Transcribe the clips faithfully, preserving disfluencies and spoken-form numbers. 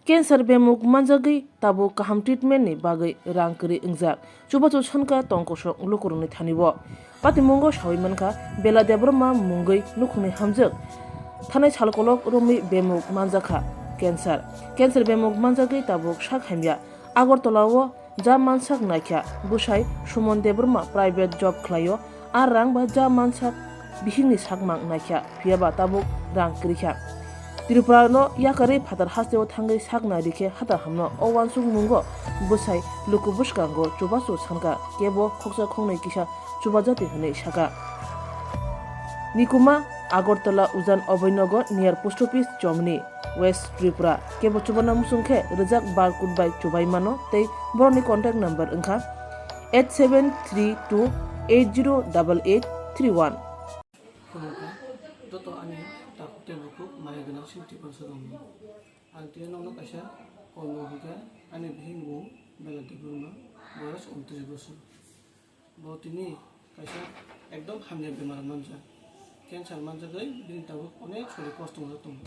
Cancer bemuk manjagwi tabuk kaham treatment ni bagwi rang kwrwi wngjak. Chubachu sankha tongkosok lukurokni thani o. Patimungo sawi mankha Bela Debbarma mungwi nukhungni hamjwk. Thanai salkolok romwi bemuk manjakha cancer. Cancer bemuk manjagwi tabuk sak hamya. Agartala o ja mansak naikha bwsai Suman Debbarma private job khlaio. A rang bai ja mansak bihikni sakmang naikha, phiyaba tabuk rang kwrwikha. Tripura no yakarwi phatar hasteo thangwi sak nairikhe hathar hamno o uansukmungo bwsai luku bwskango chubachu sankha, kebo khoksa khoknwi kisa chubajati hwnwi saka. Nikuma Agartala Ujan Abhoynagar near post office Chongni, West Tripura. Kebo chubana muchung khe rijak barcode bai chubai mano tei borokni contact number wngkha eight seven three two eight zero double eight three one. Khulumkha, joto ani takhuk tei bukhuk maya gwnang sini tiprasa rokno. Ang tini nokno kaisa kolmo hwnkhe ani bihik mung Bela Debbarma, boyos untris bosor. Bo tini kaisa ekdom hamya bemar manjak. Cancer manjagwi bini tabuk onek sori kosto wngjak tongo.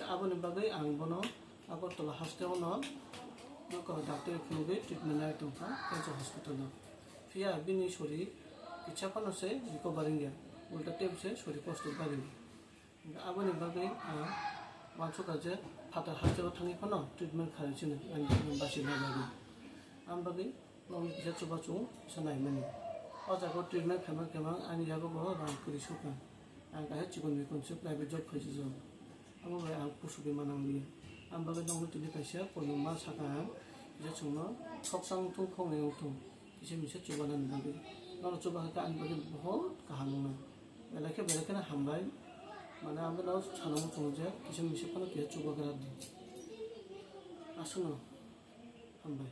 Aboni bagwi ang bono Agartala hasteo no nokha doctor phunugwi treatment nai tongkha cancer hospital o. Phiya bini sori kisa phano se recovery wngya, ulta teibo se sori kosto bagwi. Hingkhe aboni bagwi ang uansukha je phatar hasteo thangwi phano treatment kharwi chini ani bachina bagwi. Ang bagwi nokni kisa chubachu kisa naimani. O jaga o treatment khaima khaima ani yago bo rang kwrwi sukha. Ang kaisa chikon mikon se private job khaijak. Abo bai ang kusugwi manang liya. Ang bagwi nokni tini kaisa kolmungma sakha ang, kisa chwngno khoksa wngthung khoknwi wngthung. Kisa misa chubanani bagwi. Nono chuba khe ani bagwi bohot kaham wngnai. Belai khe belai kheno hambai. Mane ang bono sana muchungo je kisa misa phano kisa chubagra di. Aswkno hambai.